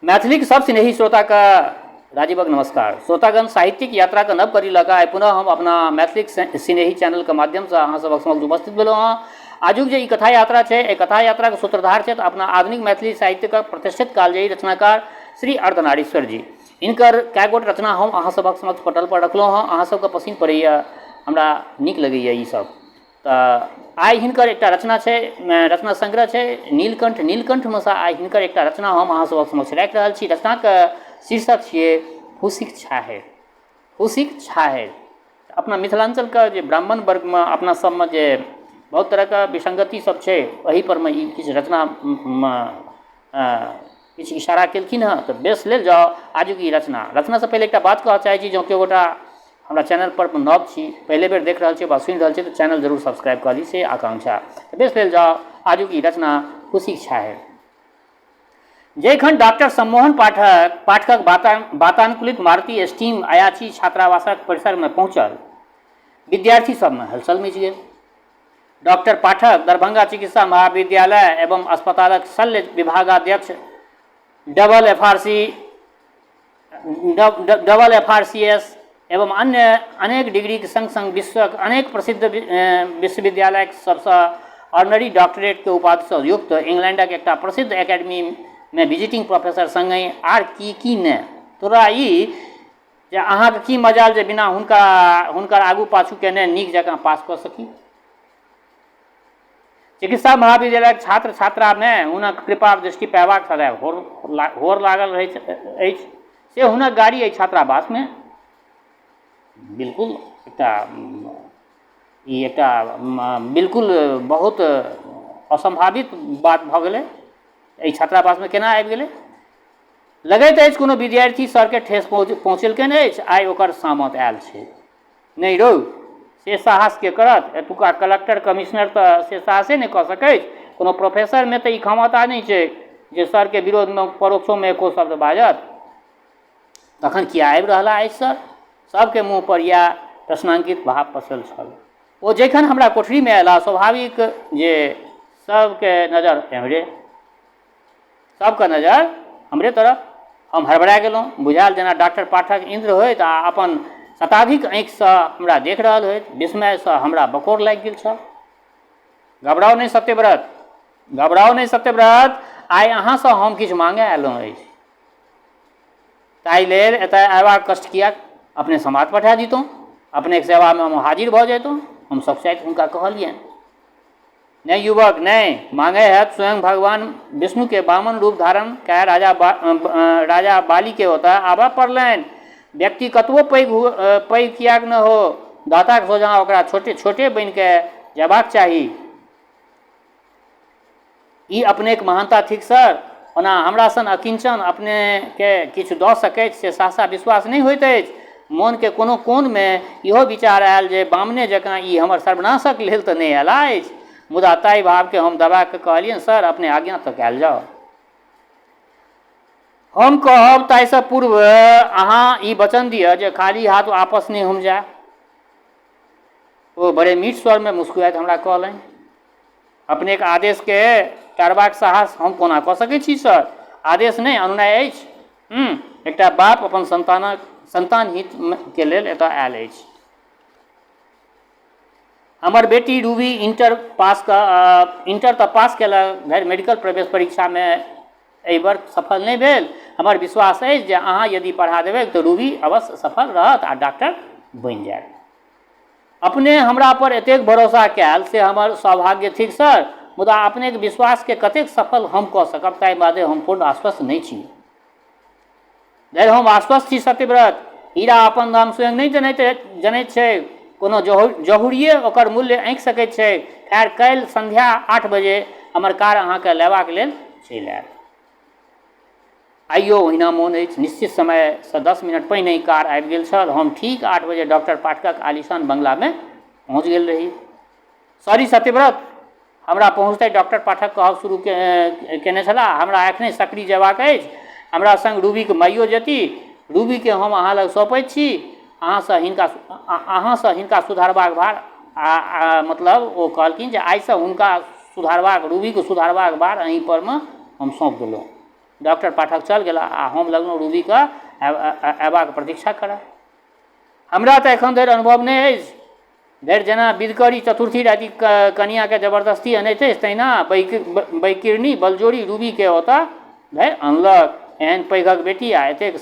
मैथिलीक सब स्नेही श्रोताके राजीवक नमस्कार। श्रोतागण, साहित्यिक यात्राके नव कड़ी लऽ कऽ आइ पुनः हम अपना मैथिलीक स्नेही चैनलके माध्यमसँ अहाँ सभक समक्ष उपस्थित भेलहुँ हँ। आजुक जे ई कथा यात्रा छै, एहि कथा यात्राके सूत्रधार छथि अपना आधुनिक मैथिली साहित्यके प्रतिष्ठित कालजयी रचनाकार श्री अर्धनारीश्वर जी। हिनकर कए गोट रचना हम अहाँ सभक समक्ष पटल पर रखलहुँ हँ। अहाँ सभके पसिन पड़ैए, हमरा नीक लगैए ई सब। तऽ आइ हिनकर एकटा रचना छै, रचना संग्रह छै नीलकण्ठ। नीलकण्ठमे सँ आइ हिनकर एकटा रचना हम अहाँ सभक समक्ष राखि रहल छी। रचनाके शीर्षक छियै फूसिक छाहरि। फूसिक छाहरि। अपना मिथिलाञ्चलके जे ब्राह्मण वर्गमे अपना सबमे जे बहुत तरहके विसङ्गति सब छै, एहि परमे ई किछु रचनामे किछु इशारा केलखिन हँ। तऽ बेस, लेल जाउ आजुक ई रचना। रचनासँ पहिले एकटा बात कहऽ चाहै छी, जँ केओ गोटा हमरा चैनलपर नव छी, पहिले बेर देख रहल छी वा सुनि रहल छी, तऽ चैनल जरूर सब्सक्राइब कऽ ली, से आकांक्षा। तऽ बेस, लेल जाउ आजुक ई रचना फूसिक छाहरि। जखन डॉक्टर सम्मोहन पाठकक वातानुकूलित मारुति स्टीम अयाची छात्रावासक परिसरमे पहुँचल, विद्यार्थी सबमे हलचल मचि गेल। डॉक्टर पाठक दरभंगा चिकित्सा महाविद्यालय एवं अस्पतालक शल्य विभागाध्यक्ष, double FRCS एवं अन्य अनेक डिग्रीक संग संग विश्वक अनेक प्रसिद्ध विश्वविद्यालयक सबसँ ऑनरी डॉक्टरेटके उपाधिसँ युक्त, इंग्लैंडक एकटा प्रसिद्ध एकेडमीमे विजिटिंग प्रोफेसर, संगहि आर की की ने। तोरा ई जे अहाँके की मजाल जे बिना हुनकर आगू पाछू केने नीक जकाँ पास कऽ सकी? चिकित्सा महाविद्यालयक छात्र छात्रामे हुनक कृपा दृष्टि पयबाक सदैव होड़ लागल रहैत अछि। से हुनक गाड़ी एहि छात्रावासमे बिल्कुल एकटा ई एकटा बिल्कुल बहुत असम्भावित बात भऽ गेलै। एहि छात्रावासमे केना आबि गेलै? लगैत अछि कोनो विद्यार्थी सरके ठेस पहुँचेलकनि अछि, आइ ओकर सामत आयल छै। नहि रौ, से साहस के करत? एतुका कलक्टर कमिश्नर तऽ से साहसे नहि कऽ सकैछ। कोनो प्रोफेसरमे तऽ ई क्षमता नहि छै जे सरके विरोधमे परोक्षोमे एको शब्द बाजत। तखन किया आबि रहला अछि सर? सभके मुँह पर इएह प्रश्नांकित भाव पसरल छल। ओ जखन हमरा कोठरीमे अयलाह, स्वाभाविक जे सभके नजर एम्हरे, सभके नजर हमरे तरफ। हम हड़बड़ा गेलहुँ। बुझायल जेना डॉक्टर पाठक इन्द्र होथि आ अपन शताधिक आँखिसँ हमरा देख रहल होथि। विस्मयसँ हमरा बकोर लागि गेल छल। घबराउ नहि सत्यव्रत, घबराउ नहि सत्यव्रत, आइ अहाँसँ हम किछु मांगय अयलहुँ अछि। ताहि लेल एतय अयबाक कष्ट किएक? अपने समाद पठा दितहुँ, अपनेक सेवामे हम हाजिर भऽ जैतहुँ। हम सकुचाइत हुनका कहलियनि। नहि युवक नहि, मांगय हैत स्वयं भगवान विष्णुके वामन रूप धारण कए राजा बालीके ओतय आबय पड़लनि। व्यक्ति कतबो पैघ पैघ किएक ने हो, दाताक सोझाँ ओकरा छोटे छोटे बनि कए जयबाक चाही। ई अपनेक महानता थिक सर। ओना हमरा सन अकिंचन अपनेकेँ किछु दऽ सकैछ से सहसा विश्वास नहि होइत अछि। मोनके कोनो कोनमे इहो विचार आयल जे बामने जकाँ ई हमर सर्वनाशक लेल तऽ नहि अयलाह अछि। मुदा ताहि भावकेँ हम दबा कऽ कहलियनि, सर, अपने आज्ञा तऽ कयल जाओ। हम कहब ताहिसँ पूर्व अहाँ ई वचन दिअ जे खाली हाथ आपस नहि हम जायब। ओ बड़े मीठ स्वरमे मुस्कुराइत हमरा कहलनि। अपनेक आदेशके टारबाक साहस हम कोना कऽ सकैत छी सर? आदेश नहि, अनुनय अछि। एकटा बाप अपन सन्तानक सन्तान हितके लेल एतऽ आयल अछि। हमर बेटी रूबी इंटर पास कऽ इंटर तऽ पास केलक, धरि मेडिकल प्रवेश परीक्षामे एहि वर्ष सफल नहि भेल। हमर विश्वास अछि जे अहाँ यदि पढ़ा देबै तऽ रूबी अवश्य सफल रहत आ डॉक्टर बनि जायत। अपने हमरा पर एतेक भरोसा कयल से हमर सौभाग्य थिक सर, मुदा अपनेक विश्वासके कतेक सफल हम कऽ सकब ताहि बादे हम पूर्ण आश्वस्त नहि छी। धरि हम आश्वस्त छी सत्यव्रत, हीरा अपन दाम स्वयं नहि जनैत छै, कोनो जहुरिये ओकर मूल्य आँकि सकैत छै। खैर, काल्हि संध्या 8 बजे हमर कार अहाँके लेबाक लेल चलि आयत। आइयो ओहिना मोन अछि, निश्चित समयसँ 10 मिनट पहिनहि कार आबि गेल छल। हम ठीक 8 बजे डॉक्टर पाठकक आलीशान बंगलामे पहुँच गेल रही। सॉरी सत्यव्रत, हमरा पहुँचते डॉक्टर पाठक कहब शुरू केने छलाह, हमरा एखने सकरी जयबाक अछि। हमरा संग रूबीके माइयो जेती। रूबीके हम अहाँ लग सौंपैत छी। अहाँसँ हिनका सुधारबाक भार आ मतलब ओ कहलखिन जे आइसँ हुनका सुधारबाक, रूबीके सुधारबाक भार अहीं परमे हम सौंप देलहुँ। डॉक्टर पाठक चल गेलाह आ हम लगलहुँ रूबीके अयबाक प्रतीक्षा करय। हमरा तऽ एखन धरि अनुभव नहि अछि धरि जेना विधकरी चतुर्थी राति कनिआँके जबरदस्ती अनैत अछि तहिना बैकिरनी बलजोरी रूबीके ओतऽ धरि अनलक। एहन पैघक बेटी आ एतेक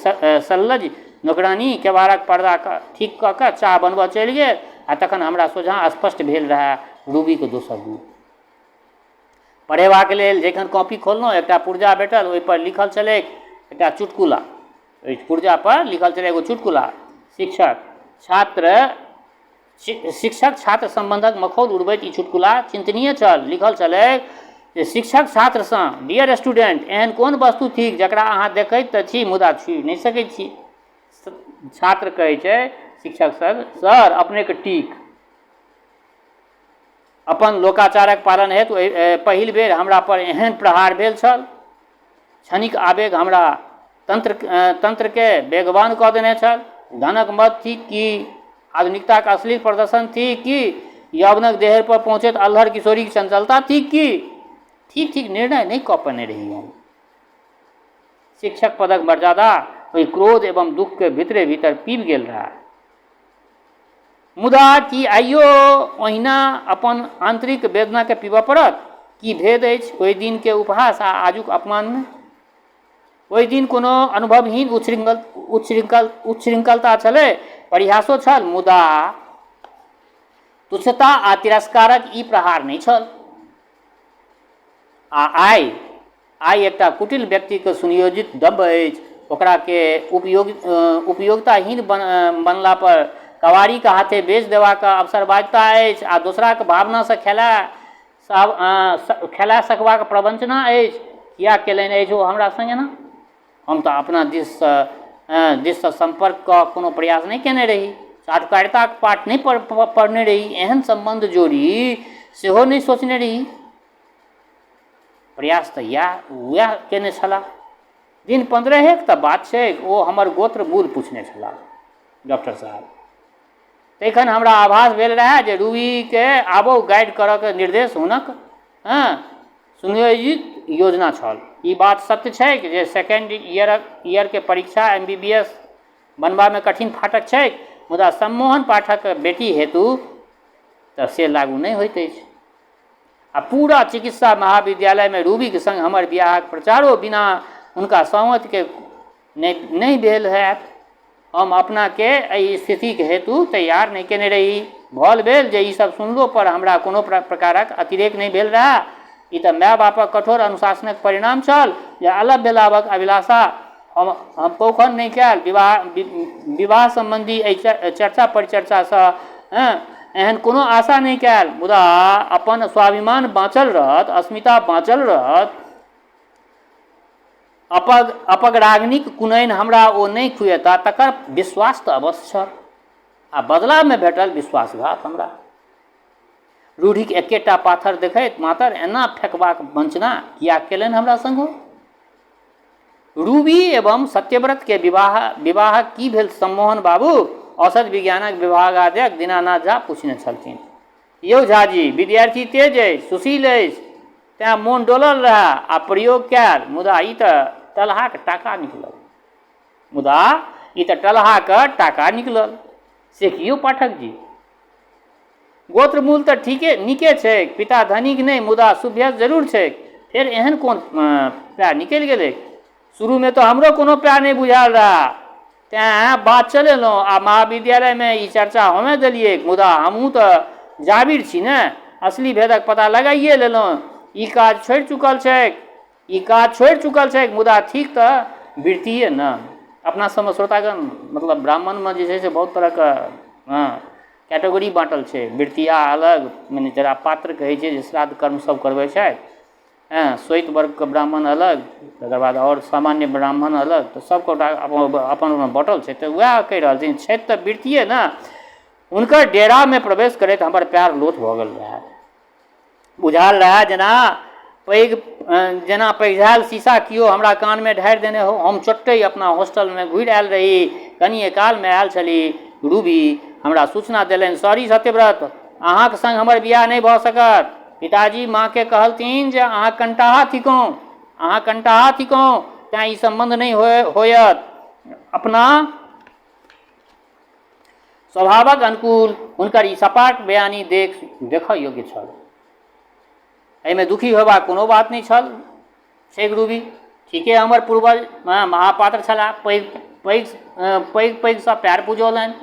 सल्लज नोकरानी केबाड़क पर्दा ठीक कऽ कऽ चाह बनबऽ चलि गेल आ तखन हमरा सोझाँ स्पष्ट भेल रहए रूबीक दोसर रूप। पढ़ेबाक लेल जखन कॉपी खोललहुँ एकटा पुर्जा भेटल ओहिपर लिखल छलैक एकटा चुटकुला। ओहि पुर्जापर लिखल छलै एगो चुटकुला शिक्षक छात्र शिक्षक छात्र सम्बन्धक मखौल उड़बैत ई चुटकुला चिन्तनीय छल। लिखल छलैक जे शिक्षक छात्रसँ डियर स्टूडेंट एहन कोन वस्तु थिक जकरा अहाँ देखैत तऽ छी मुदा छूबि नहि सकैत छी। छात्र कहै छै शिक्षक सर सर अपनेके टीक। अपन लोकाचारक पालन हेतु पहिल बेर हमरा पर एहन प्रहार भेल छल। क्षणिक आवेग हमरा तंत्रके वेगवान कऽ देने छल। धनक मद थिक कि आधुनिकताक अश्लील प्रदर्शन थिक कि यौवनक देहर पर पहुँचैत अल्हड़ किशोरीक चंचलता थिक कि ठीक ठीक निर्णय नहि कऽ पेने रही हम। शिक्षक पदक मर्यादा ओहि क्रोध एवं दुःखके भीतरे भीतर पीबि गेल रहए। मुदा की आइयो ओहिना अपन आन्तरिक वेदनाकेँ पीबऽ पड़त? की भेद अछि ओहि दिनके उपहास आ आजुक अपमानमे? ओहि दिन कोनो अनुभवहीन उच्छृंखलता छलै, परिहासो छल, मुदा तुच्छता आ तिरस्कारक ई प्रहार नहि छल। आ आइ? आइ एकटा कुटिल व्यक्तिक सुनियोजित दम्भ अछि, ओकरा के उपयोगिताहीन बनला पर कबाड़ीक हाथे बेच देबाक अवसरवादिता अछि आ दोसराक भावनासँ खेला सकबाक प्रवंचना अछि। किएक केलनि अछि ओ हमरा संग एना? हम तँ अपना दिससँ सम्पर्क कऽ कोनो प्रयास नहि केने रही। चाटुकारिताक पाठ नहि पढ़ने रही। एहन सम्बन्ध जोड़ी सेहो नहि सोचने रही। प्रयास तऽ इएह वएह कयने छलाह। दिन पन्द्रहेक तऽ बात छैक ओ हमर गोत्र मूल पुछने छलाह डॉक्टर साहब। तैखन हमरा आभास भेल रहए जे रूबीके आबो गाइड करऽके निर्देश हुनक हँ सुनियोजित योजना छल। ई बात सत्य छैक जे सेकेण्ड ईयरके परीक्षा एम बी बी एस बनबामे कठिन फाटक छैक मुदा सम्मोहन पाठकक बेटी हेतु तऽ से लागू नहि होइत अछि। आ पूरा चिकित्सा महाविद्यालयमे रूबीक सङ्ग हमर बियाहक प्रचारो बिना हुनका सहमतिके नहि भेल होयत। हम अपनाकेँ एहि स्थितिक हेतु तैयार नहि कयने रही। भल भेल जे ई सभ सुनलो पर हमरा कोनो प्रकारक अतिरेक नहि भेल रहए। ई तँ माय-बापक कठोर अनुशासनक परिणाम छल जे अलभ्य लाभक अभिलाषा हम कौखन नहि कयल। विवाह सम्बन्धी एहि चर्चा-परिचर्चासँ एहन कोनो आशा नहि कयल। मुदा अपन स्वाभिमान बाँचल रहत, अस्मिता बाँचल रहत, अपगरागिणीक कुनैन हमरा ओ नहि खुएताह तकर विश्वास तँ अवश्य छल। आ बदलामे भेटल विश्वासघात हमरा। रूढ़िक एकेटा पाथर देखैत मातर एना फेकबाक वंचना किएक केलनि हमरा संग ओ? रूबी एवं सत्यव्रत के विवाहक की भेल सम्मोहन बाबू? औषध विज्ञानक विभागाध्यक्ष दीनानाथ झा पुछने छलथिन। यौ झाजी, विद्यार्थी तेज अछि, सुशील अछि, तेँ मोन डोलल रहए आ प्रयोग कयल, मुदा ई तँ टलहाक टाका निकलल। मुदा ई तँ टलहाक टाका निकलल। से की यौ पाठकजी? गोत्रमूल तऽ ठीके नीके छैक, पिता धनिक नहि मुदा सुभ्यस्त जरूर छैक। फेर एहन कोन पाय निकलि गेलैक? शुरूमे तऽ हमरो कोनो पाय नहि बुझायल रहए, तेँ बात चलेलहुँ आ महाविद्यालयमे ई चर्चा होमय देलियैक। मुदा हमहूँ तऽ जाबिर छी ने, असली भेदक पता लगाइए लेलहुँ। ई काज छोड़ि चुकल छैक। ई काज छोड़ि चुकल छैक मुदा थिक तऽ वृत्तिए ने। अपना सबमे श्रोतागण मतलब ब्राह्मणमे जे छै से बहुत तरहके हँ कैटेगरी बाँटल छै वृत्तिया अलग मने जकरा पात्र कहै छै जे श्राद्ध कर्म सब करबै छथि हँ श्वेत वर्गके ब्राह्मण अलग तकर बाद आओर सामान्य ब्राह्मण अलग तऽ सबके अपन अपन बाँटल छै तऽ वएह कहि रहल छै छथि तऽ वृत्तिए ने। हुनकर डेरामे प्रवेश करैत हमर पएर लोथ भऽ गेल रहए। बुझायल रहए जेना पैघ जेना पैघायल शीशा केओ हमरा कानमे ढारि देने हो। हम चोट्टहि अपना होस्टलमे घुरि आयल रही। कनिए कालमे आयल छली रूबी। हमरा सूचना देलनि, सॉरी सत्यव्रत, अहाँक संग हमर बियाह नहि भऽ सकत। पिताजी माँकेँ कहलथिन जे अहाँ कनटाहा थिकहुँ। अहाँ कनटाहा थिकहुँ। तेँ ई सम्बन्ध नहि होयत। अपना स्वभावक अनुकूल हुनकर ई सपाट बयानी देखऽ योग्य छल। एहिमे दुखी होयबाक कोनो बात नहि छल छैक रूबी। ठीके हमर पूर्वज महापात्र छलाह। पैघ पैघ पैघ पैघसँ पएर पुजौलनि।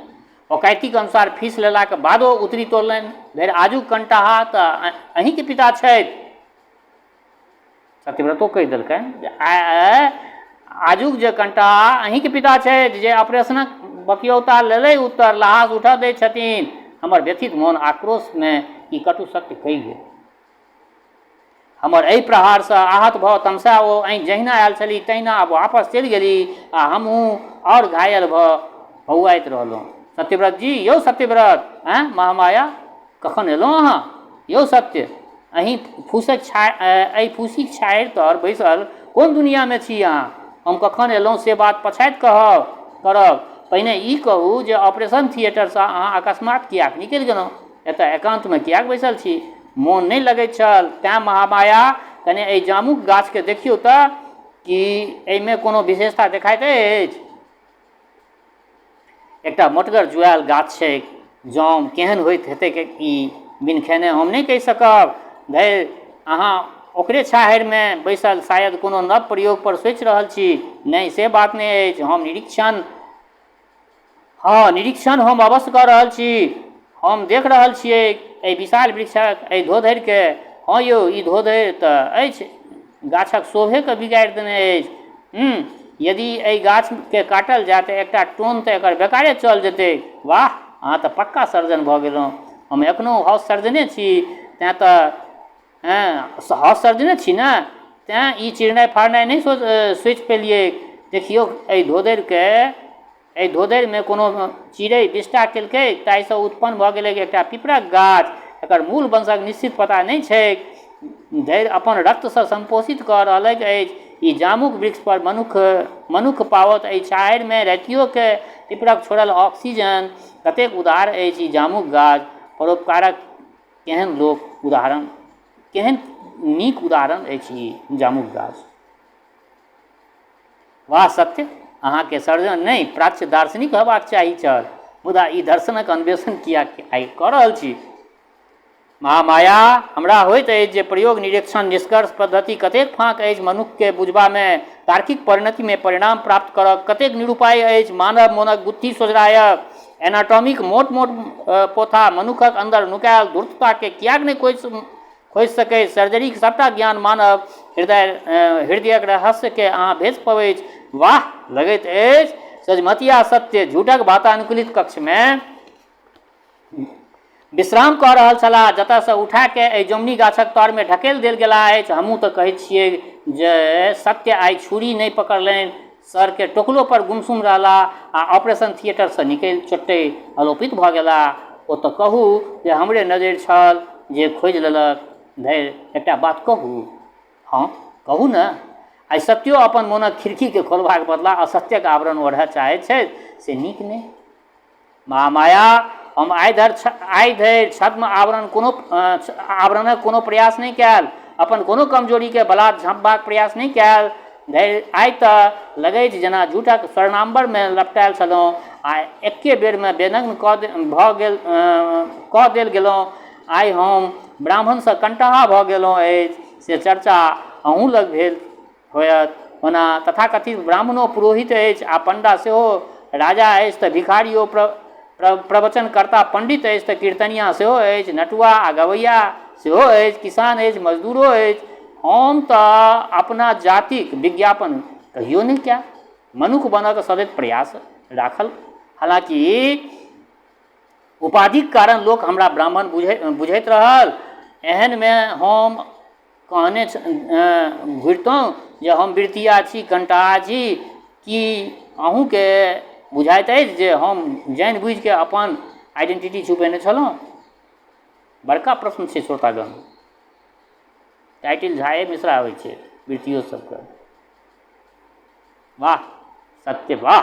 ओकातिक अनुसार फीस लेलाक बादो उतरी तोड़लनि। धरि आजुक कन्टाहा तऽ अहीँके पिता छथि। सत्यव्रतो कहि देलकनि जे आजुक जे कन्टाहा अहीँके पिता छथि जे ऑपरेशनक बकियौता लेलै उत्तर लहास उठऽ दै छथिन। हमर व्यथित मोन आक्रोशमे ई कटु सत्य कहि गेल। हमर एहि प्रहारसँ आहत भऽ तमसा ओ जहिना आयल छली तहिना आब वापस चलि गेली आ हमहूँ आओर घायल भऽ बौआइत रहलहुँ। सत्यव्रत जी, यौ सत्यव्रत! आँय महामाया! कखन एलहुँ अहाँ? यौ सत्य! अहीं फूसक छा एहि फूसिक छाहरि तर बैसल कोन दुनियामे छी अहाँ? हम कखन एलहुँ से बात पछाति कहब करब। पहिने ई कहू जे ऑपरेशन थियेटरसँ अहाँ अकस्मात किएक निकलि गेलहुँ? एतऽ एकान्तमे किएक बैसल छी? मोन नहि लगैत छल तेँ महामाया कने एहि जामुक गाछकेँ देखियौ तऽ की एहिमे कोनो विशेषता देखाइत अछि? एकटा मोटगर जुआयल गाछ छैक। जाम केहन होइत हेतैक ई बिन खेने हम नहि कहि सकब। धरि अहाँ ओकरे छाहरिमे बैसल शायद कोनो नव प्रयोग पर सोचि रहल छी। नहि, से बात नहि अछि। हम निरीक्षण हँ, निरीक्षण हम अवश्य कऽ रहल छी। हम देख रहल छियैक एहि विशाल वृक्षक एहि धोधरिकेँ। हँ यौ, ई धोधरि तऽ अछि गाछक शोभेकेँ बिगाड़ि देने अछि। हूँ, यदि एहि गाछकेँ काटल जाय तऽ एकटा टोन तऽ एकर बेकारे चल जेतैक। वाह, अहाँ तऽ पक्का सर्जन भऽ गेलहुँ। हम एखनहु हाउस सर्जने छी, तेँ तऽ हँ, हाउस सर्जने छी ने, तेँ ई चिरनाइ फाड़नाइ नहि सोचि पेलियैक। देखियौक एहि धोधरिकेँ। एहि धोधरिमे कोनो चिड़ै विष्ठा केलकै, ताहिसँ उत्पन्न भऽ गेलैक एकटा पिपरक गाछ। एकर मूल वंशक निश्चित पता नहि छैक। धरि अपन रक्तसँ सम्पोषित कऽ रहलैक अछि। ई जामुक वृक्षपर मनुक्ख मनुक्ख पाओत एहि छाहरिमे रातियोकेँ पिपरक छोड़ल ऑक्सीजन। कतेक उदार अछि ई जामुक गाछ। परोपकारक केहन लोक उदाहरण केहन नीक उदाहरण अछि ई जामुक गाछ। वाह सत्य! अहाँकेँ सर्जन नहि, प्राच्य दार्शनिक होयबाक चाही छल। मुदा ई दर्शनक अन्वेषण किएक आइ कऽ रहल छी? महामाया, हमरा होइत अछि जे प्रयोग, निरीक्षण, निष्कर्ष पद्धति कतेक फाँक अछि मनुक्खकेँ बुझबामे, तार्किक परिणतिमे परिणाम प्राप्त करब कतेक निरुपाय अछि मानव मोनक गुत्थी सोझरायब। एनाटॉमीक मोट-मोट पोथा मनुक्खक अन्दर नुकायल धूर्तताकेँ किएक नहि खोजि खोजि सकैछ? सर्जरीक सभटा ज्ञान मानव हृदय हृदयक रहस्यकेँ अहाँ भेज पबैछ। वाह! लगैत अछि सजमतिया सत्य झूठक वातानुकूलित कक्षमे विश्राम कऽ रहल छलाह, जतयसँ उठा कऽ एहि जमुनी गाछक तरमे ढकेल देल गेलाह अछि। हमहूँ तऽ कहैत छियै जे सत्य आइ छुरी नहि पकड़लनि, सरके टोकलो पर गुमसुम रहलाह आ ऑपरेशन थियेटरसँ निकलि चोट्टहि अलोपित भऽ गेलाह। ओ तऽ कहू जे हमरे नजरि छल जे खोजि लेलक। धरि एकटा बात कहू? हँ, कहू ने। आइ सत्यो अपन मोनक खिड़कीकेँ खोलबाक बदला असत्यक आवरण ओढ़य चाहैत छथि, से नीक नहि। महामाया, हम आइ धरि आइ धरि छद्म आवरण कोनो आवरणक कोनो प्रयास नहि कयल। अपन कोनो कमजोरीकेँ बलात् झँपबाक प्रयास नहि कयल। धरि आइ तऽ लगैछ जेना झूठक स्वर्णाम्बरमे लपटायल छलहुँ आ एक्के बेरमे बेनग्न कऽ भऽ गेल कऽ देल गेलहुँ। आइ हम ब्राह्मणसँ कण्टहा भऽ गेलहुँ अछि से चर्चा अहूँ लग भेल होयत। ओना तथाकथित ब्राह्मणो पुरोहित अछि आ पण्डा सेहो, राजा अछि तँ भिखारियो, प्रवचनकर्ता पण्डित अछि तँ कीर्तनियाँ सेहो अछि, नटुआ आ गबैया सेहो अछि, किसान अछि, मजदूरो अछि। हम तँ अपना जातिक विज्ञापन कहियो नहि कयल। मनुक्ख बनक सदति प्रयास राखल। हालाँकि उपाधिक कारण लोक हमरा ब्राह्मण बुझैत रहल। एहनमे हम कहने घुरितहुँ जे हम वृतिया छी, कण्टहा छी। की अहूँकेँ बुझाइत अछि जे हम जानि बुझिकऽ अपन आइडेन्टिटी छुपेने छलहुँ? बड़का प्रश्न छै श्रोतागण। टाइटिल झाए मिश्रा होइ छै वृत्तियो सबके। वाह सत्य वाह!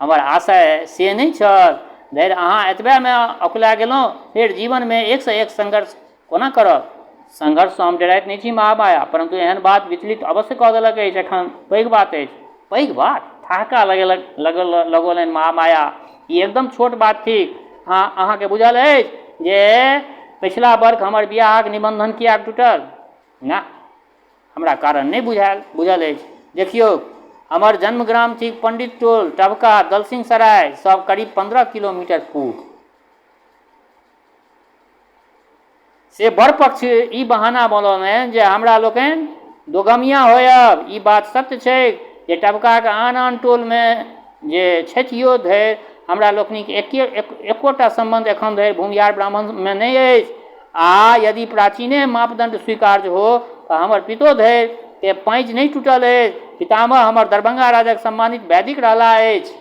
हमर आशय से नहि छल। धरि अहाँ एतबेमे अकुला गेलहुँ, फेर जीवनमे एकसँ एक संघर्ष कोना करब? संघर्षसँ हम डराइत नहि छी महामाया, परन्तु एहन बात विचलित अवश्य कऽ देलक अछि एखन। पैघ बात अछि। पैघ बात? ठहाका लगेलक लगौलनि महामाया। ई एकदम छोट बात थिक। हँ, अहाँकेँ बुझल अछि जे पछिला बर्ख हमर बियाहक निबन्धन किएक टूटल? ना, हमरा कारण नहि बुझायल बुझल अछि। देखियौक, हमर जन्मग्राम थिक पंडित टोल, टभका, दलसिंह सराय सब करीब 15 किलोमीटर पूब। से बर पक्ष ई बहाना बनौलनि जे हमरा लोकनि दोगमिया होयब। ई बात सत्य छैक जे टभकाक आन-आन टोलमे जे छथियो धरि हमरा लोकनिक एकोटा सम्बन्ध एखन धरि भूमिहार ब्राह्मणमे नहि अछि आ यदि प्राचीने मापदण्ड स्वीकार्य हो तऽ हमर पितो धरि के पाँजि नहि टूटल अछि। पितामह हमर दरभंगा राजक सम्मानित वैदिक रहलाह अछि।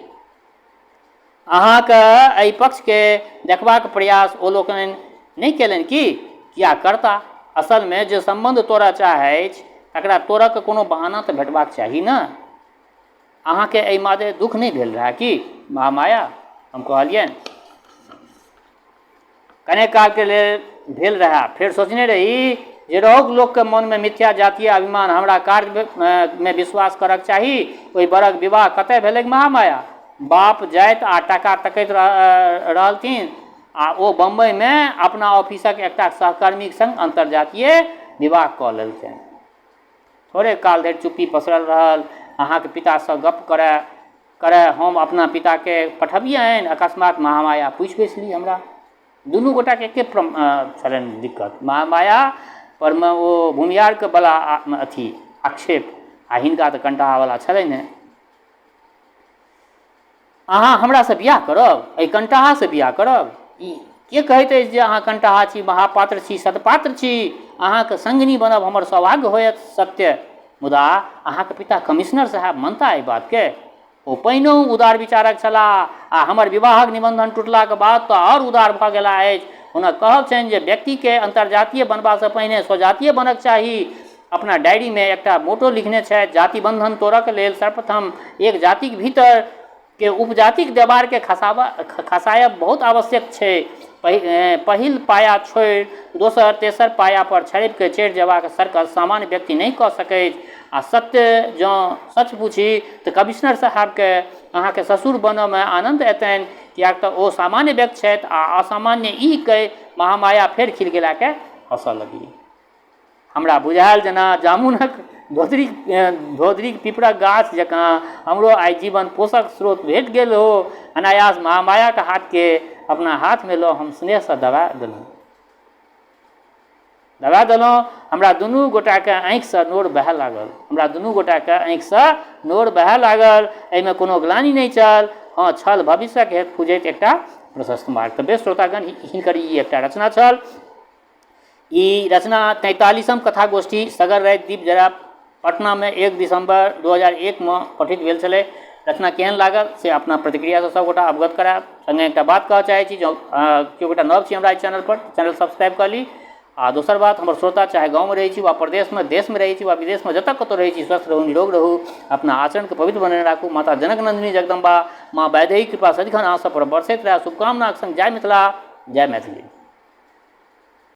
अहाँक एहि पक्षकेँ देखबाक प्रयास ओ लोकनि नहि कयलनि की? किएक करताह? असलमे जे सम्बन्ध तोड़ऽ चाहैछ तकरा तोड़ऽके कोनो बहाना तऽ भेटबाक चाही ने? अहाँकेँ एहि मादे दुख नहि भेल रहए की महामाया? हम कहलियनि। कने कालके लेल भेल रहए। फेर सोचने रही जे रहौक लोकके मोनमे मिथ्या जातीय अभिमान, हमरा कार्यमे विश्वास करक चाही। ओहि बरक विवाह कतय भेलैक महामाया? बाप जाइत आ टाका तकैत रहलथिन आ ओ बम्बइमे अपना ऑफिसक एकटा सहकर्मीक संग अन्तर्जातीय विवाह कऽ लेलकनि। थोड़े काल धरि चुप्पी पसरल रहल। अहाँक पितासँ गप्प करय करय हम अपना पिताकेँ पठबियनि? अकस्मात महामाया पूछि बैसली हमरा। दुनू गोटाके एके छलनि दिक्कत। महामाया परमे ओ भूमिहारके बला अथी आक्षेप आ हिनका तऽ कण्टाहावला छलनि नहि। अहाँ हमरासँ बियाह करब? एहि कण्टाहासँ बियाह करब? ई के कहैत अछि जे अहाँ कण्टाहा छी, महापात्र छी, सत्पात्र छी? अहाँक संगिनी बनब हमर सौभाग्य होयत सत्य। मुदा अहाँक पिता कमिश्नर साहेब मानता एहि बातके? ओ पहिनहुँ उदार विचारक छलाह आ हमर विवाहक निबन्धन टुटलाक बाद तँ आओर उदार भऽ गेलाह अछि। हुनक कहब छनि जे व्यक्तिकेँ अन्तर्जातीय बनबासँ पहिने स्वजातीय बनक चाही। अपना डायरीमे एकटा मोटो लिखने छथि, जाति बन्धन तोड़ऽके लेल सर्वप्रथम एक जातिक भीतर के उपजातिक देवारके खसायब बहुत आवश्यक छै। पहिल पाया छोड़ि दोसर तेसर पाया पर छड़पिके चढ़ि जेबाक सर्कस सामान्य व्यक्ति नहि कऽ सकैछ। आ सत्य जँ सच पूछी तऽ कमिश्नर साहबके अहाँके ससुर बनऽमे आनन्द एतनि, किएक तऽ ओ सामान्य व्यक्ति छथि आ असामान्य ई कहि महामाया फेर खिलखिलाके हँसऽ लगली। हमरा बुझायल जेना जामुनक धोधरिक पिपरक गाछ जकाँ हमरो आइ जीवन पोषक स्रोत भेट गेल हो। अनायास महामायाक हाथके अपना हाथमे लऽ हम स्नेहसँ दबा देलहुँ। हमरा दुनू गोटाके आँखिसँ नोर बहय लागल। हमरा दुनू गोटाके आँखिसँ नोर बहय लागल। एहिमे कोनो ग्लानि नहि छल। हँ, छल भविष्यक हेतु खुजैत एकटा प्रशस्त मार्ग। तऽ बेस श्रोतागण, हिनकर ई एकटा रचना छल। ई रचना 43म कथा गोष्ठी सगर राति दीप जरायब पटनामे 1 दिसम्बर 2001मे पठित भेल छलै। रचना केहन लागल से अपना प्रतिक्रियासँ सभगोटा अवगत करायब। सङ्गे एकटा बात कहऽ चाहै छी, जँ केओ गोटा नव छी हमरा एहि चैनलपर, चैनल सब्सक्राइब कऽ ली। आ दोसर बात, हमर श्रोता चाहे गाँवमे रहै छी वा प्रदेशमे, देशमे रहै छी वा विदेशमे, जतऽ कतहु रहै छी, स्वस्थ रहू, निरोग रहू, अपना आचरणके पवित्र बनेने राखू। माता जनक नन्दिनी जगदम्बा माँ वैदेही कृपा सदिखन अहाँ सभपर बरसैत रहए, शुभकामनाक सङ्ग जय मिथिला, जय मैथिली।